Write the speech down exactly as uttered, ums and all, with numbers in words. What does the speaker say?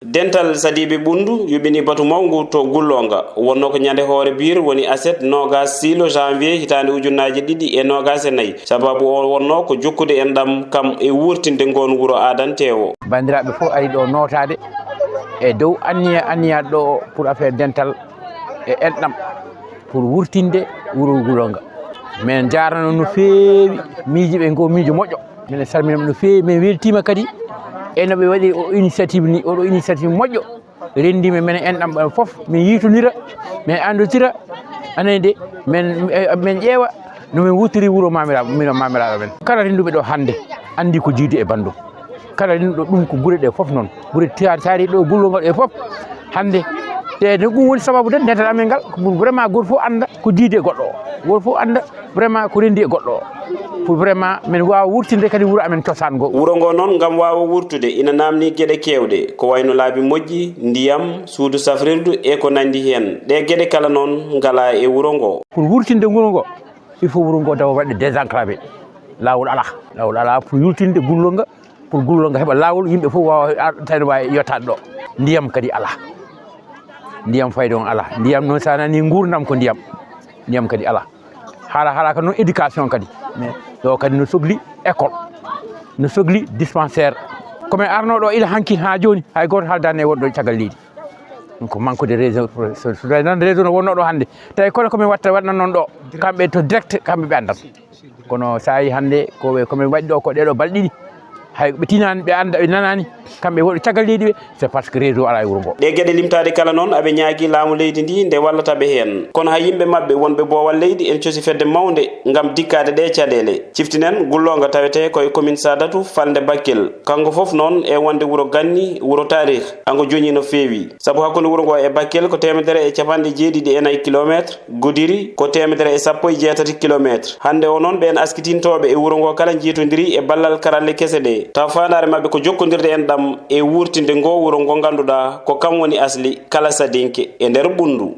Dental Sadiiɓe Ɓunndu yuɓɓini batu mawngu to Gullonga. Wonnoo ko ñande hoore biir, woni aset noogas siilo janvier hitaande ujunnaaje ɗiɗi e noogas e nayi. Sababu o wonnoo ko jokkude enɗam kam e wuurtinde ngoon wuro aadanteewo. Banndiraaɓe fof ari ɗo nootaade e dow anniya, anniya ɗo pour affaire dental e enɗam pour wurtinde wuro Gullonga. Min njaarnoo no feewi miijo ɓe, ngo miijo moƴƴo. Min salminii ɓe no feewi, min weltiima kadi e no ɓe waɗi o initiative ni, oɗo initiative moƴƴo. Renndii min, min enɗam ɓe fof, min yiitondira, min anndotira, anani de, min, eh, min ƴeewa no min wurtiri wuro maamiraaɓe, min maamiraaɓe men. Kala rennduɓe ɗo hannde anndi ko jiidi e banndum. Kala rennduɗo ɗum ko gure ɗe fof noon. Gure ta-, taariiɗe ɗo Gullonga ɗe fof hannde. Te ne ɗum woni sababu de dental amen ngal, ko pour vraiment gooto fof annda ko jiidi e goɗɗo o. Gooto fof annda vraiment ko renndi e goɗɗo o. Pour vraiment min waawa wurtinde kadi wuro amen cosaan ngo. Wuro ngo noon, ngam waawa wurtude, ina naamnii geɗe keewɗe, ko wayno laabi moƴƴi, ndiyam, suudu safrirdu e ko nanndi heen. Ɗee geɗe kala noon ngalaa e wuro ngo. Pour wurtinde wuro ngo, il faut wuro ngo tawa waɗde désenclavé. Laawol alaa. Laawol alaa pour yurtinde Gullonga, pour Gullonga heɓa laawol, yimɓe fof waawa ar-, tawi no waawi yottaade ɗo. Ndiyam kadi alaa. Ndiyam fayda on alaa. Ndiyam noon, so a nanii nguurndam ko ndiyam. Ndiyam kadi alaa. Haala, haala ka noon éducation kadi. Mais ɗo kadi no sokli école. No sokli dispensaire. Ko min arnoo ɗo ila hanki haa jooni, hay gooto haaldaani e wonɗo caggal leydi. Ɗum ko manque de réseau, so, so tawi noon réseau no wonnoo ɗo hannde. Tawi kono ko min watta, waɗna noon ɗo. Kamɓe to direct, kamɓe ɓe anndan. Kono so a yii hannde ko ɓe, ko min waɗi ɗo ko ɗeɗo balɗe ɗiɗi. Hay ɓe tinaani, ɓe annda, ɓe nanaani. Kamɓe wonɓe caggal leydi ɓe, c'est parce que réseau alaa e wuro ngo. Ɗe geɗe limtaaɗe kala noon, aɓe ñaagii laamu leydi ndi nde wallata ɓe heen. Kono hay yimɓe maɓɓe wonɓe boowal leydi en cosi fedde mawnde ngam dikkaade ɗee caɗeele. Ciftinen, Gullonga tawetee ko e commune Sadatu, falnde Bakkel. Kanko fof noon e wonde wuro ganni, wuro taarih, ango joñi no feewi. Sabu hakkunde wuro ngo e Bakkel ko teemedere e capanɗe jeeɗiɗi e nayi kilomeetre, Gudiri ko teemedere e sappo e jeetati kilomeetre. Hannde o noon, ɓeen askitintooɓe e wuro ngo kala njiitondirii e ballal karalle kese ɗe. Taw faandaare maɓɓe ko jokkondirde enɗam e wuurtinde ngo wuro ngo ngannduɗaa ko kam woni asli kala Sadinke e nder Ɓunndu.